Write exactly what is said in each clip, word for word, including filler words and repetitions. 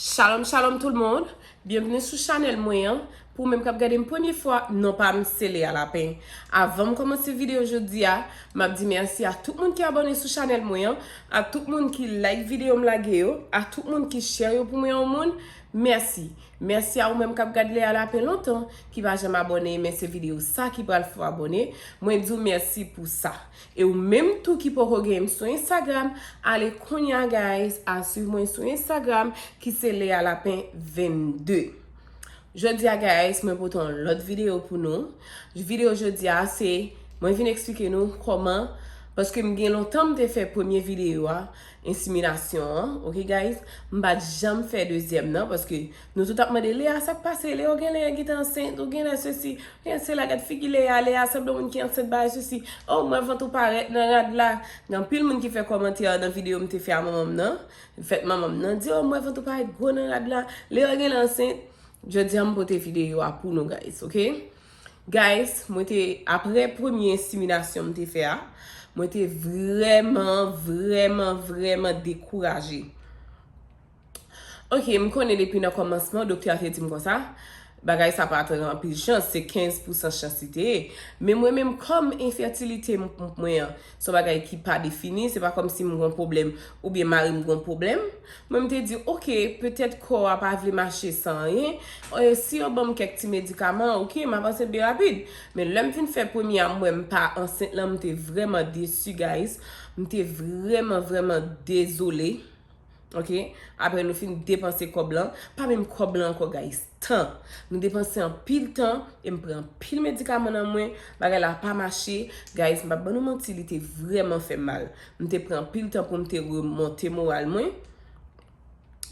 Shalom, shalom tout le monde. Byenvni sou chanèl mwen an. Pou ou menm k ap gade m premye fwa, non pa m se Lea Lapin. Avan m kòmanse videyo jodi a, m ap di mèsi a tout moun ki abòne sou chanèl mwen an, a tout moun ki like videyo m lage yo, a tout moun ki share yo pou mwen yon moun. Mèsi. Mèsi a ou menm k ap gade Lea Lapin lontan, ki pa janm abòne, men se videyo sa ki pral fè w abòne. Mwen di w mèsi pou sa. E ou menm tou ki poko gen m sou Instagram, ale kounye a, guys, al swiv mwen sou Instagram, ki se Lea Lapin vennde. Jodi a, guys, mwen pote yon lòt videyo pou nou. Videyo jodi a, se mwen vin eksplike nou kòman, paske m gen lontan m te fè premye videyo a, enseminasyon an, ok, guys? M pa t janm fè dezyèm nan, paske nou tout ap mande, Lea, sa k pase? Lea, ou genlè gentan ansent, ou genlè sesi, ou genlè sela, gad figi Lea, Lea sanble moun ki ansent, bagay sesi. Oh, m wè vant ou parèt nan rad la. Gen anpil moun ki fè kòmantè nan videyo m te fè a manman m nan, fèt manman m nan, di, oh, m wè vant ou parèt gwo nan rad la. Lea genlè ansent. Jodi a, m pote videyo a pou nou, guys, ok? Guys, mwen te, apre premye enseminasyon m te fè a, mwen te vrèman, vrèman, vrèman dekouraje. Ok, m konnen depi nan kòmansman, doktè a te di m konsa, bagay sa pa t anpil chans, se kenz pousan chans li te ye. Men mwen menm, kòm enfètilite m, m, mwen an, se yon bagay ki pa defini, se pa kòmsi m gon pwoblèm, oubyen mari m gon pwoblèm. Mwen, m te di, ok, petèt kò a pa vle mache san anyen. E, si yo ban m kèk ti medikaman, ok, m ap ansent byen rapid. Men lè m fin fè premye a, m wè m pa ansent lan, m te vrèman desi, guys. M te vrèman, vrèman dezole. Ok? Apre nou fin depanse kòb lan, pa menm kòb lan ankò, guys. Tan. Nou depanse anpil tan, e m pran anpil medikaman nan mwen, bagay la pa mache. Guys, m p ap ban nou manti, li te vrèman fè m mal. M te pran anpil tan pou m te remonte moral mwen.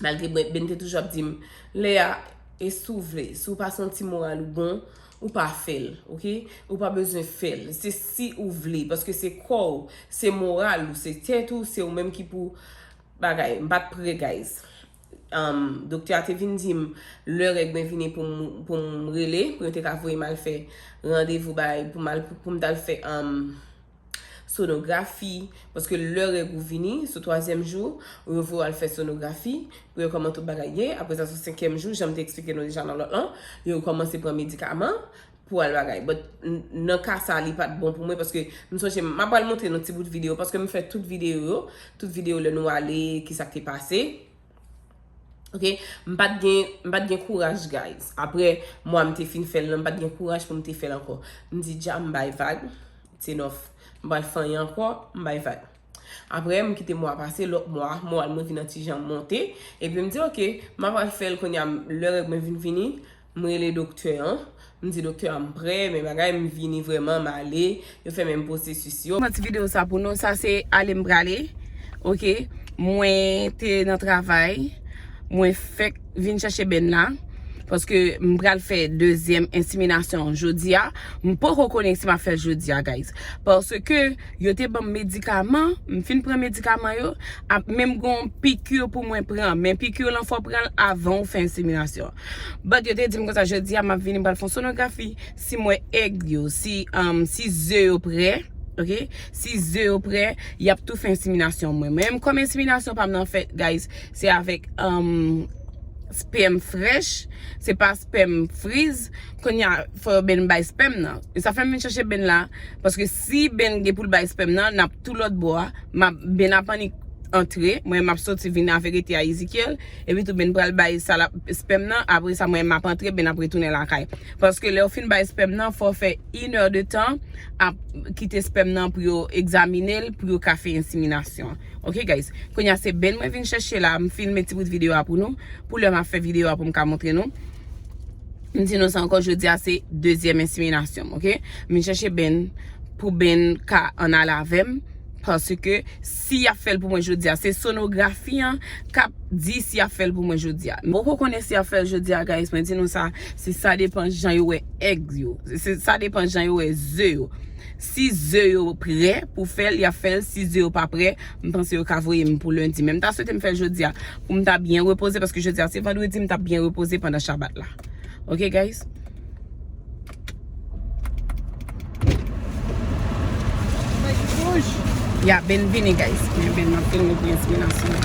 Malgre mwen, Ben te toujou ap di m, Lea, e si w vle, si w pa santi moral ou bon, ou pa fè l, ok? Ou pa bezwen fè l. Se si ou vle, paske se kò w, se moral ou, se tèt ou, se ou menm ki pou bagay. M pa t prè, guys. Um, doktè a te vin di m lè règ mwen vini pou m, pou m rele, pou yo te ka voye m al fè randevou bay, pou m al, pou, pou m t al fè, um, sonografi, paske lè règ ou vini, sou twazyèm jou, yo voye w al fè sonografi, pou yo kòman tout bagay ye, apre sa, sou senkyèm jou, jan m te eksplike nou deja nan lòt lan, yo kòmanse pran medikaman, pou al bagay. But, n-, nan ka sa, li pa t bon pou mwen, paske m sonje, m ap pral montre nou ti bout videyo, paske m fè tout videyo yo, tout videyo lè nou ale, ki sa k te pase. Ok? M pa t gen, m pa t gen kouraj, guys. Apre, mwa m te fin fè l lan, m pa t gen kouraj pou m te fè l ankò. M di, dja, m bay vag, it's enough. M pral fè anyen ankò, m bay vag. Apre, m kite mwa pase, lòt mwa, moral mwen vin an ti jan monte. Epi m di, ok, m ap al fè l kounye a, lè règ mwen vin vini, m rele doktè an. M di doktè an m prè, men bagay, m vini vrèman, m ale. Yo fè menm pwosesis yo. Mwen ti videyo sa pou nou, sa se ale m prale. Ok, mwen te nan travay. Mwen fèk vin chèche Ben la. Paske m pral fè dezyèm enseminasyon jodi a. M poko konnen si m ap fè l jodi a, guys. Paske yo te ban m medikaman, m fin pran medikaman yo, ap menm gon piki pou mwen pran, men piki lan fò pran l avan ou fè enseminasyon. But yo te di m konsa, jodi a m ap vini, m pral fè yon sonografi, si m wè èg yo, si, um, si ze yo prè, ok? Si ze yo prè, y ap tou fè enseminasyon mwen. Men kòm enseminasyon pa m nan fèt, guys, se avèk, um, spèm frèch, se pa spèm friz. Kounye a, fò Ben bay spèm nan. E sa fè m vin chèche Ben la, paske si Ben gen pou l bay spèm nan, n ap tou lòt bò a, m ap, Ben ap annik antre, mwen m ap soti vin avè rete a Ezekiel, epi tou Ben pral bay sa l ap, spèm nan, apre sa mwen m ap antre, Ben ap retounen lakay. Paske lè yo fin bay spèm nan, fò w fè inè de tan ap kite spèm nan pou yo egzamine l, pou yo ka fè enseminasyon. Ok, guys? Kounye a se Ben mwen vin chèche la, m filme ti bout videyo a pou nou. Pou lè m ap fè videyo a pou m ka montre nou. M di nou sa ankò, jodi a se dezyèm enseminasyon m, ok? M vin chèche Ben pou Ben ka ann ale avè m, paske si y ap fè l pou mwen jodi a, se sonografi an k ap di si y ap fè l pou mwen jodi a. M poko konnen si y ap fè l jodi a, guys, mwen di nou sa, se sa depan jan yo wè èg yo. Se sa depan jan yo wè ze yo. Si ze yo prè pou fè l, y ap fè l. Si ze yo pa prè, m panse yo ka voye m pou lendi. Men m ta swete m fè l jodi a, pou m ta byen repoze, paske jodi a se vandredi, m ta byen repoze pandan Shabbat la. Ok, guys? Ya, Ben vini, guys. Men Ben, m ap filme pou enseminasyon.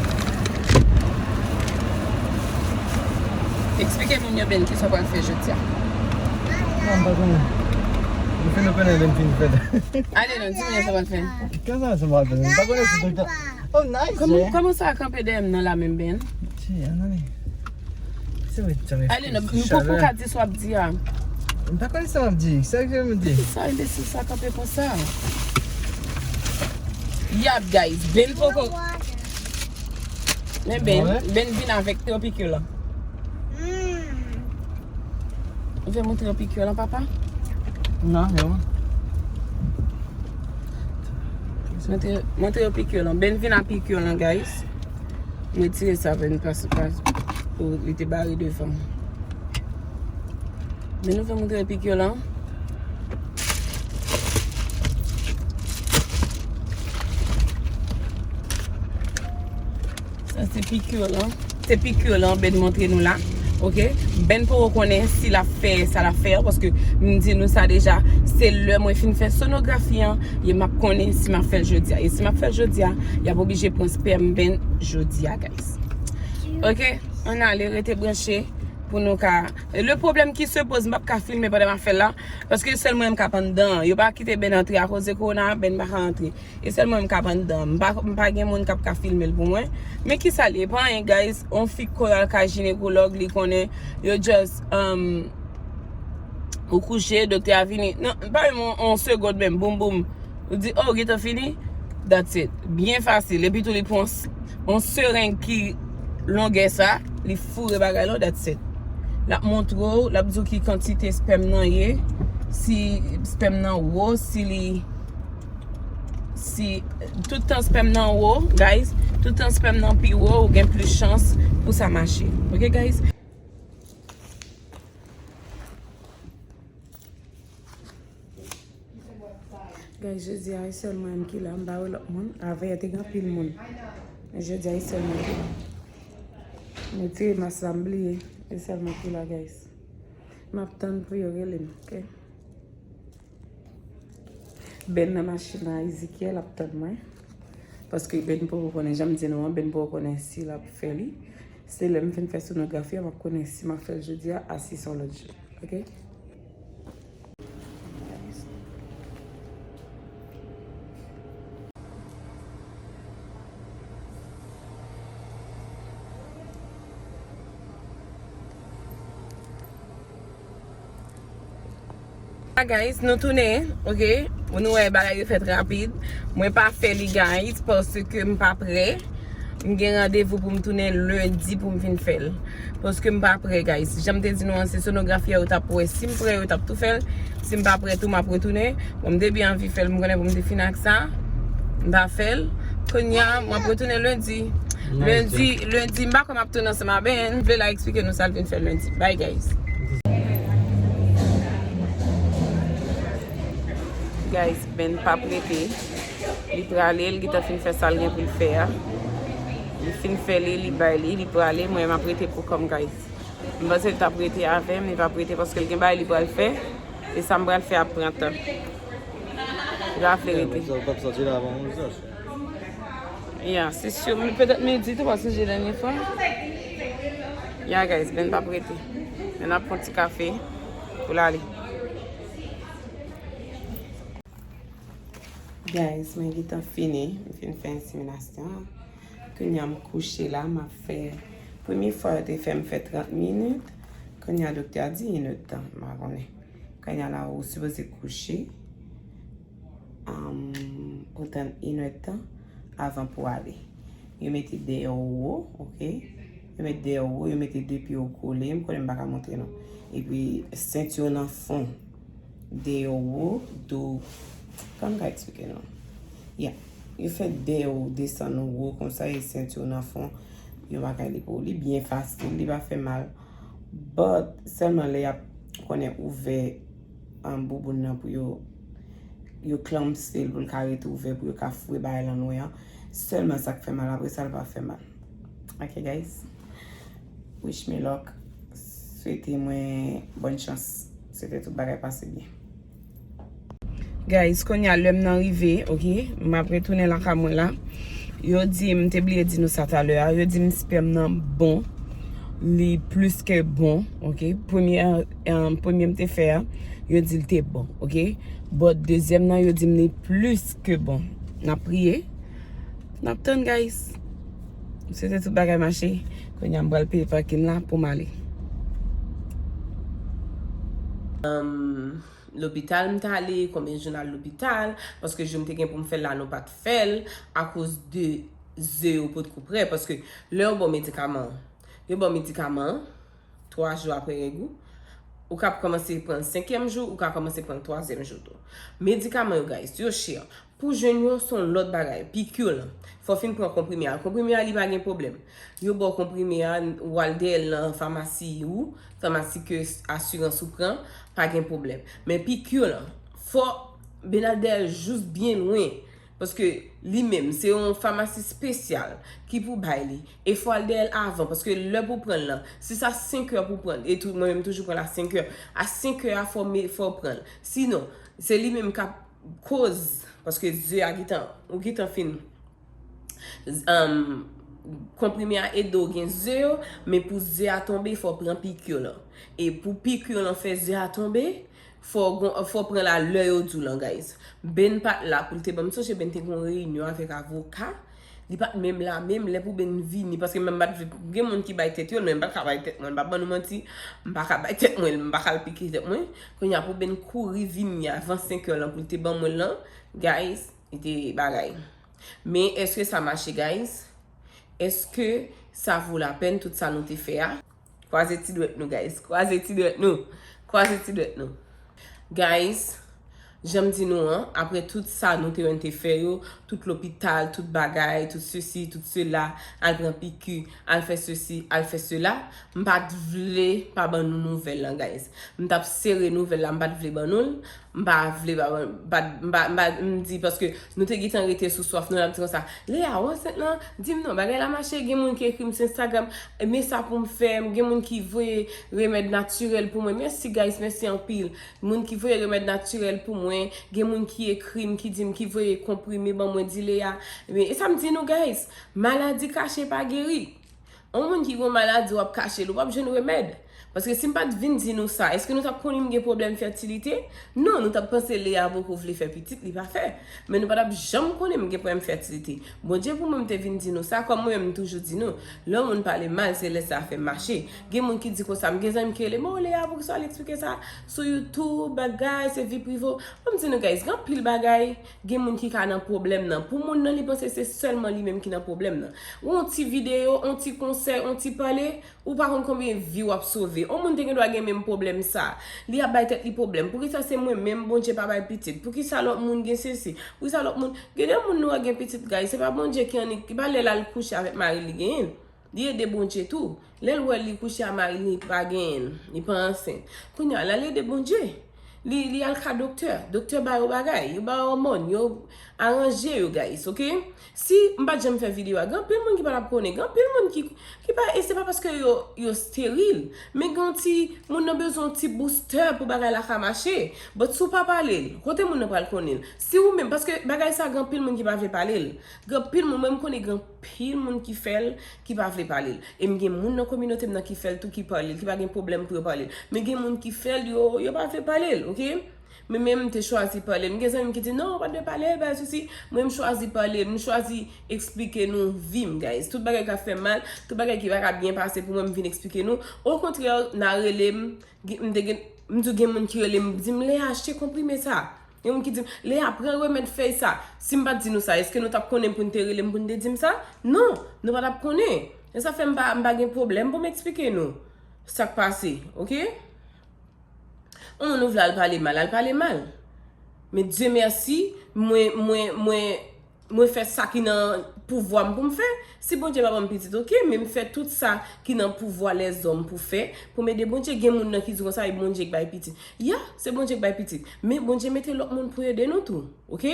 Eksplike moun yo, Ben, kisa w pral fè jodi a. Non, m pa konnen. Nou fin nou konnen, Ben fin fè. Ale non, di moun yo sa w pral fè. Kisa sa m pral fè? M pa konnen si doktè. Oh, nice, Kòman, eh. Kòman sa kanpe dèyè m nan la menm, Ben? Ti, ann ale. Se vre, ti, ale non, ti m poko chalè. Ka di sa w ap di a. M pa konnen sa m ap di. Sa ke m di. Sa, enbesil sa kanpe konsa. Yap, guys. Ben poko. Men Ben, Ben vin avèk Tropicure lan. Ou vle montre yo pikir lan, papa? Non, non. Montre, montre yo pikir lan. Ben vin a pikir lan, guys. Mwen tire sa, Ben, pas, pas, pou li te bare devan. Men nou fè montre yo pikir lan. Sa se pikir lan. Se pikir lan Ben montre nou la. Oke? Ben poko konnen si l ap fè sa l ap fè an, paske m di nou sa deja, se lè mwen fin fè sonografi an, e m ap konnen si m ap fè l jodi a. E si m ap fè l jodi a, y ap oblije pran spèm Ben jodi a, guys. Oke? Ann ale, rete branche pou nou ka. Le pwoblèm ki se poze, m p ap ka filme pandan m ap fè l la, paske sèl mwen menm k ap anndan an. Yo pa kite Ben antre akoz de kowona, Ben pa ka antre. E sèl mwen m k ap anndan. M pa, m pa gen moun k ap ka filme l pou mwen. Men kisa l ye? Pa anyen, guys. On fi k koral ka jinekològ, li konnen. Yo just, um, ou kouche, doktè a vini. Non, pa menm on, on segond menm. Boum, boum. Ou di, oh, ou gentan fini? That's it. Byen fasil. Epi tou, li pran on s-, on sereng ki longè sa. Li foure bagay lan, that's it. L ap montre w, l ap di w ki kantite spèm nan ye. Si spèm nan wo, si li Si, tout tan spèm nan wo, guys, tout tan spèm nan pi wo, ou gen plis chans pou sa mache. Oke, guys? Guys, jodi a, e sèl mwen menm ki la, m pa wè lòt moun. Avè yè te gen anpil moun. Men jodi a, e sèl mwen ki la. Mwen tire mas la, m bliye. E sèl mwen ki la, guys. M ap tann pou yo rele m, oke? Ben nan machin nan, Ezekiel ap tann mwen. Paske Ben poko konnen, jan m di nou an, Ben poko konnen si l ap fè li. Se lè m fin fè sonografi a, m ap konnen si m ap fè l jodi a, a si se yon lòt jou. Oke? Ah, guys, nou tounen, oke? Nou wè bagay yo fèt rapid. Mwen pa fè li, guys, paske m pa prè. M gen randevou pou m tounen lendi pou m vin fè l. Paske m pa prè, guys. Jan m te di nou an, se sonografi a yo t ap wè. Si m prè, yo t ap tou fè l. Si m pa prè tou, m ap retounen. Bon, m te byen anvi fè l, m konnen pou m te fin ak sa. M pa fè l. Kounye a, m ap retounen lendi. Lendi, lendi, m pa kwè m ap tounen ansanm a Ben. M vle l a eksplike nou sa l vin fè lendi. Bye, guys. Guys, Ben p ap rete. Li prale, li gentan fin fè sa l gen pou l fè a. Li fin fè li, li bay li, li prale. Mwen, m ap rete pou kò m, guys. M panse l t ap rete avè m, li p ap rete paske l gen bagay li pral fè. E sa m pral fè ap pran tan. Li pa vle rete. Sa w p ap sòti la avan onz è. Ya, se si, petèt midi tou, paske se dènye fwa. Ya, guys, Ben p ap rete. Men n ap pran ti kafe pou l ale. Guys, mwen gentan fini. M fin fè enseminasyon an. Kounye a m kouche la, m ap fè. Premye fwa yo te fè m fè trant minit. Kounye a doktè a di inèdtan, m pa konnen. Kounye a la ou sipoze kouche. Am, ou tann inèdtan avan pou ale. Yo mete dèyè w wo, oke? Yo mete dèyè w wo, yo mete de pye w kole. M konnen m pa ka montre nou. Epi senti w nan fon. Dèyè w wo, do. Kòman m ka eksplike nou? Ya. Yo fè dèyè w desann wo konsa, e senti w nan fon. Yon bagay li pou li byen fasil, li pa fè mal. But, sèlman lè y ap konnen ouvè, um, bouboun nan pou yo, yo klamse l pou l ka rete ouvè, pou yo ka foure bagay lan lwen an. Sèlman sa k fè mal, apre sa, l pa fè mal. Ok, guys? Wish me luck. Swete mwen bòn chans. Swete tout bagay pase byen. Guys, kounye a lè m nan rive, ok? M ap retounen lakay mwen la. Yo di m, m te bliye di nou sa talè a. Yo di m spèm nan bon. Li plis ke bon, ok? Premye, um, premye m te fè a, yo di l te bon, ok? But dezyèm nan, yo di m li plis ke bon. N ap priye, n ap tann, guys. M swete tout bagay mache. Kounye a m pral peye pakin la pou m ale. Um, lopital m t ale, konbyen jou n al lopital, paske jou m te gen pou m fè l la, nou pa t fè l, akoz de ze yo potko prè, paske lè yo ba w medikaman, yo ba w medikaman, twa jou apre règ ou, ou ka kòmanse pran l senkyèm jou, ou ka kòmanse pran l twazyèm jou tou. Medikaman yo, guys, yo chè. Pou jwenn yo, se yon lòt bagay. Pikil, fò w fin pran konprime a. Konprime a, li pa gen pwoblèm. Yo ba w konprime a, w al dèyè l nan famasi ou, famasi ke asirans ou pran, pa gen pwoblèm. Men pikil, fò w al dèyè l jis byen lwen. Paske li menm, se yon famasi espesyal ki pou bay li. E fò w al dèyè l avan, paske lè pou w pran l lan, si sa senk è pou w pran l, e tou, mwen menm toujou pran l a senk è. A senk è a, fò w me-, fò w pran l. Sinon, se li menm k ap koz, paske ze a gentan, ou gentan fin, um, konprime a ede w gen ze yo, men pou ze a tonbe, fò w pran pikil lan. E pou pikil lan fè ze a tonbe, fò w gon-, fò w pran l a lè yo di w lan, guys. Ben pa t la pou l te ban m, sonje Ben te gon reyinyon avèk avoka. Li pa t menm la, menm lè pou Ben vini, paske mwen m pa t vle, gen moun ki bay tèt yo, men m pa t ka bay tèt mwen, m pa ban nou manti, m pa ka bay tèt mwen, m pa ka al pike tèt mwen. Kounye a pou Ben kouri vini avan senk è lan pou l te ban mwen l lan, guys, li te bagay. Men èske sa mache, guys? Èske sa vo lapèn tout sa nou te fè a? Kwaze ti dwèt nou, guys. Kwaze ti dwèt nou. Kwaze ti dwèt nou. Guys, jan m di nou an, apre tout sa nou te wè n te fè yo, tout lopital, tout bagay, tout sesi, tout sela, al pran piki, al fè sesi, al fè sela, m pa t vle pa ban nou nouvèl lan, guys. M t ap sere nouvèl la, m pa t vle ban nou l. M pa vle, pa, pa, m pa, m pa, m di, paske nou te gentan rete sou swaf nou, n ap di konsa, Lea, ou ansent lan? Di m non, bagay la mache, gen moun ki ekri m sou Instagram, men sa pou m fè, gen moun ki voye remèd natirèl pou mwen. Mèsi, guys, mèsi anpil. Moun ki voye remèd natirèl pou mwen, gen moun ki ekri m, ki di m, ki voye konprime ban mwen, di Lea. Men, e sa m di nou, guys, maladi kache pa geri. Yon moun ki gon maladi, w ap kache l, ou p ap jwenn remèd. Paske si m pa t vin di nou sa, èske nou t ap konnen m gen pwoblèm fètilite? Non, nou t ap panse Lea poko vle fè pitit, li pa fè. Men nou pa t ap janm konnen m gen pwoblèm fètilite. Bondye pou mwen, m te vin di nou sa, kòm mwen menm m toujou di nou, lè yon moun pale mal, se lè sa fè m mache. Gen moun ki di konsa, m gen zanmi m ki rele m, o Lea, poukisa w al eksplike sa sou YouTube, bagay, se vi prive w? Ban m di nou, guys, gen anpil bagay, gen moun ki ka nan pwoblèm nan. Pou moun nan, li panse se sèlman li menm ki nan pwoblèm nan. Ou yon ti videyo, yon ti konsèy, yon ti pale, ou pa konn konbyen vi w ap sove. Yon moun te gen dwa gen menm pwoblèm sa. Li ap bay tèt li pwoblèm. Poukisa se mwen menm Bondye pa bay pitit? Poukisa lòt moun gen sesi? Poukisa lòt moun? Gen de moun nou wè gen pitit, guys. Se pa Bondye ki annik, ki pa lè l al kouche avèk mari l li genyen l. Li ede Bondye tou. Lè l wè li kouche a mari l, li pa genyen l, li pa ansent. Kounye a, l al ede Bondye. Li, li al ka doktè. Doktè ba yo bagay. Yo ba yo òmòn. Yo aranje yo, guys, ok? Si m pa t janm fè videyo a, gen anpil moun ki pa t ap konnen. Gen anpil moun ki, ki pa, e se pa paske yo, yo steril. Men gen yon ti, moun nan bezwen yon ti boustè pou bagay la ka mache. But si w pa pale l, kote moun nan pral konnen l? Si ou menm, paske bagay sa, gen anpil moun ki pa vle pale l. Gen anpil moun, mwen m konnen gen anpil moun ki fè l, ki pa vle pale l. E m gen moun nan kominote m nan ki fè l tou, ki pale l, ki pa gen pwoblèm pou yo pale l. Men gen moun ki fè l, yo, yo pa vle pale l, ok? Men, men m te chwazi pale l. M gen zanmi m ki di, non, ou pa dwe pale l, bagay sesi. Mwen, m chwazi pale l, m chwazi eksplike nou vi m, guys. Tout bagay k ap fè m mal, tout bagay ki pa ka byen pase pou mwen, m vin eksplike nou. Okontrè, n a rele m, gen, m te gen, m di gen moun ki rele m, di m, Lea, achte konprime sa. Gen moun ki di m, Lea, pran remèd fèy sa. Si m pa t di nou sa, èske nou t ap konnen pou n te rele m, pou n te di m sa? Non, nou pa t ap konnen. E sa fè m pa, m pa gen pwoblèm pou m eksplike nou sa k pase, ok? Yon moun ou vle al pale mal, al pale mal. Men Dye mèsi, mwen, mwen, mwen, mwen fè sa ki nan pouvwa m pou m fè. Si Bondye pa ban m pitit, ok, men m fè tout sa ki nan pouvwa lèzòm pou fè, pou m ede Bondye. Gen moun nan ki di konsa, e Bondye k bay pitit. Ya, se Bondye k bay pitit. Men Bondye mete lòt moun pou ede nou tou, ok?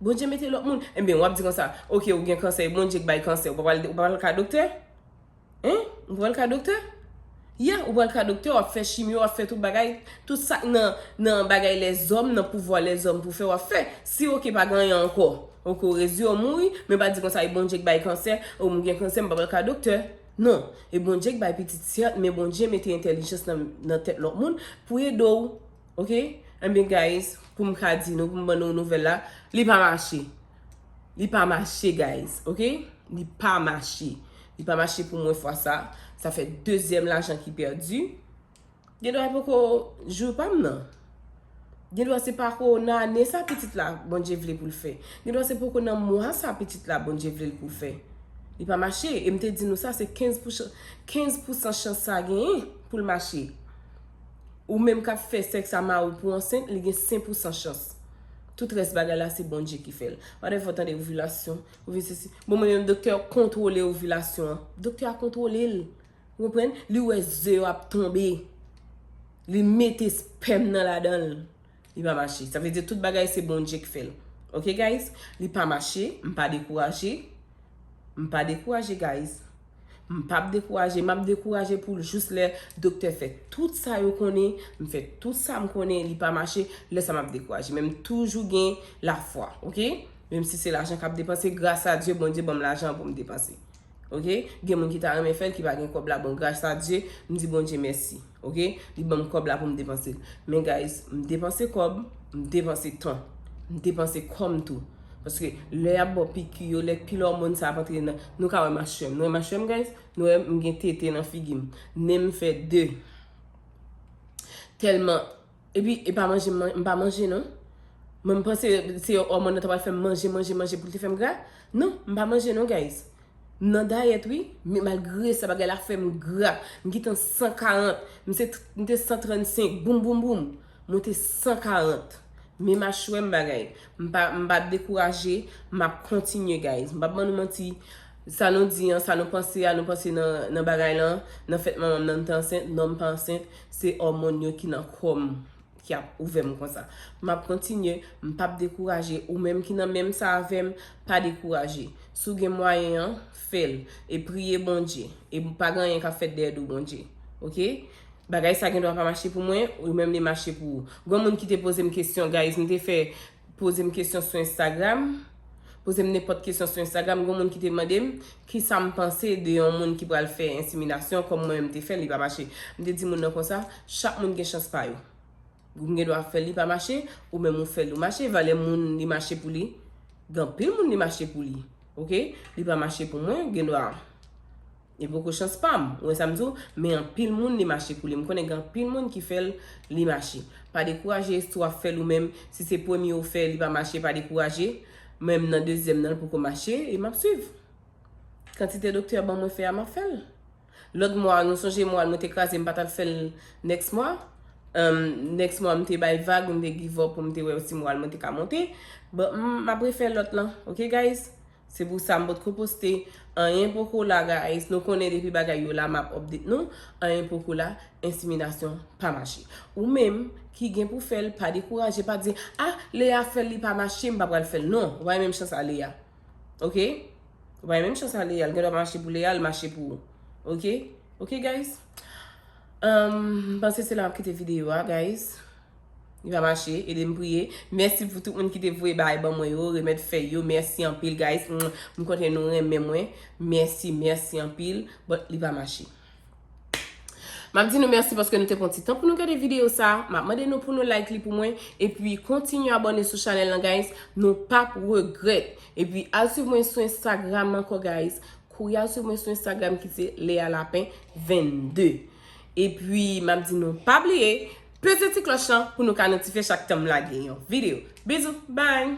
Bondye mete lòt moun. Ebyen, w ap di konsa, ok, ou gen kansè, e Bondye k bay kansè, ou pa pral, ou pa pral ka doktè? Hein? Ou pral ka doktè? Ya, ou pral ka doktè, w ap fè chimyo, w ap fè tout bagay, tout sa k nan, nan bagay lèzòm, nan pouvwa lèzòm pou fè, w ap fè. Si ok, pa gen anyen ankò, ok, ou rezye, ou mouri, men pa di konsa, e Bondye k bay kansè, ou m gen kansè, m pa pral ka doktè. Non, e Bondye k bay pitit, sèt, men Bondye mete entèlijans nan, nan tèt lòt moun pou ede w. Oke? Enben, guys, pou m ka di nou, pou m ban nou nouvèl la, li pa mache. Li pa mache, guys. Oke? Li pa mache. Li pa mache pou mwen fwa sa. Sa fè dezyèm lajan ki pèdi. Gen dwa e poko jou pa m nan. Gen dwa se poko nan ane sa pitit la Bondye vle pou l fè. Gen dwa se poko nan mwa sa pitit la Bondye vle l pou l fè. Li pa mache. E m te di nou sa, se kenz pou chan, kenz pou san chans sa genyen pou l mache. Ou menm k ap fè sèks a mari w pou ansent, li gen senk pou san chans. Tout rès bagay la, se Bondye ki fè l. Whatever, tande ovilasyon, ovi sesi. Bon, mwen menm, doktè a kontwole ovilasyon an. Doktè a kontwole l. Ou konprann? Li wè ze yo ap tonbe. Li mete spèm nan ladan l. Li pa mache. Sa vle di tout bagay se Bondye k fè l. Oke, guys? Li pa mache. M pa dekouraje. M pa dekouraje, guys. M p ap dekouraje. M ap dekouraje pou l jous lè doktè fè tout sa yo konnen. M fè tout sa m konnen. Li pa mache. Lè sa m ap dekouraje. Men m toujou gen lafwa. Oke? Menm si se lajan k ap depanse, gras a Dye, Bondye ban m lajan pou m depanse. Oke? Gen moun ki ta renmen fè l, ki pa gen kòb la. Bon, gras a Dye, m di Bondye mèsi. Oke? Li ban m kòb la pou m depanse l. Men, guys, m depanse kòb, m depanse tan. M depanse kò m tou. Paske lè y ap ba w piki yo, lè pil òmòn sa ap antre nan, nou ka wè machwè m. Nou wè machwè m, guys? Nou wè m gen tete nan figi m. Nen m fè de. Tèlman Epi, e pa manje, m pa manje, non. Mwen, m panse se òmòn nan ta pral fè m manje, manje, manje pou l te fè m gra. Non, m pa manje, non, guys. M nan dayèt, wi, men malgre sa, bagay la fè m gra. M gentan san karant, m se, m te san trannsenk, boum, boum, boum. Monte san karant. Men machwè m bagay. M pa, m pa dekouraje, m ap kontinye, guys. M p ap ban nou manti. Sa nou di an, sa nou panse a, nou panse nan, nan bagay lan, nan fèt manman m nan, m te ansent, non, m pa ansent. Se òmòn yo ki nan kò m ki ap ouvè m konsa. M ap kontinye, m p ap dekouraje. Ou menm ki nan menm sa avè m, pa dekouraje. Si w gen mwayen an, fè l. E priye Bondye. E pa gen anyen k ap fèt dèyè do Bondye. Oke? Bagay sa gen dwa pa mache pou mwen, ou menm li mache pou ou. Gen moun ki te poze m kesyon, guys, m te fè poze m kesyon sou Instagram. Poze m nenpòt kesyon sou Instagram. Gen moun ki te mande m kisa m panse de yon moun ki pral fè enseminasyon kòm mwen menm te fè, li pa mache. M te di moun nan konsa, chak moun gen chans pa yo. Ou gen dwa fè li pa mache, ou menm ou fè l ou mache. Valè moun li mache pou li, gen anpil moun li mache pou li. Oke? Li pa mache pou mwen, gen dwa e poko chans pa m. Ou wè sa m di w? Men anpil moun li mache pou li. M konnen gen anpil moun ki fè l, li mache. Pa dekouraje, si w ap fè l ou menm, si se premye ou fè, li pa mache, pa dekouraje. Menm nan dezyèm nan, l poko mache, e m ap swiv. Kantite doktè ban mwen fè a, m ap fè l. Lòt mwa, nou sonje mwa mwen te kraze, m pa t al fè l next mwa. Em, next mwa, m te bay vag, m te give up pou m te wè si mwa mwen te ka monte. Bon, m, m ap refè lòt lan. Oke, guys? Se pou sa m potko poste. Anyen poko la, guys. Nou konnen depi bagay yo la, m ap update nou. Anyen poko la, enseminasyon pa mache. Ou menm ki gen pou fè l, pa dekouraje, pa di, "Ah, Lea fè l, li pa mache, m pa pral fè l." Non, ou pa gen menm chans a Lea. Oke? Ou pa gen menm chans a Lea. L gen dwa pa mache pou Lea, l mache pou ou. Oke? Oke, guys? Em, m panse se la m ap kite videyo a, guys. Li pa mache, ede m priye. Mèsi pou tout moun ki te voye bagay ban mwen yo, remèt fèy yo. Mèsi anpil, guys. M, m kontan nou renmen mwen. Mèsi, mèsi anpil. But li pa mache. M ap di nou mèsi paske nou te pran ti tan pou nou gade videyo sa. M ap mande nou pou nou like li pou mwen. Epi kontinye abòne sou chanèl lan, guys. Nou p ap regrèt. Epi al swiv mwen sou Instagram ankò, guys. Kouri al swiv mwen sou Instagram ki se Lea Lapin vennde. Epi, m ap di nou pa bliye, peze ti klòch lan pou nou ka notifye chak tan m lage yon videyo. Bizou, bye!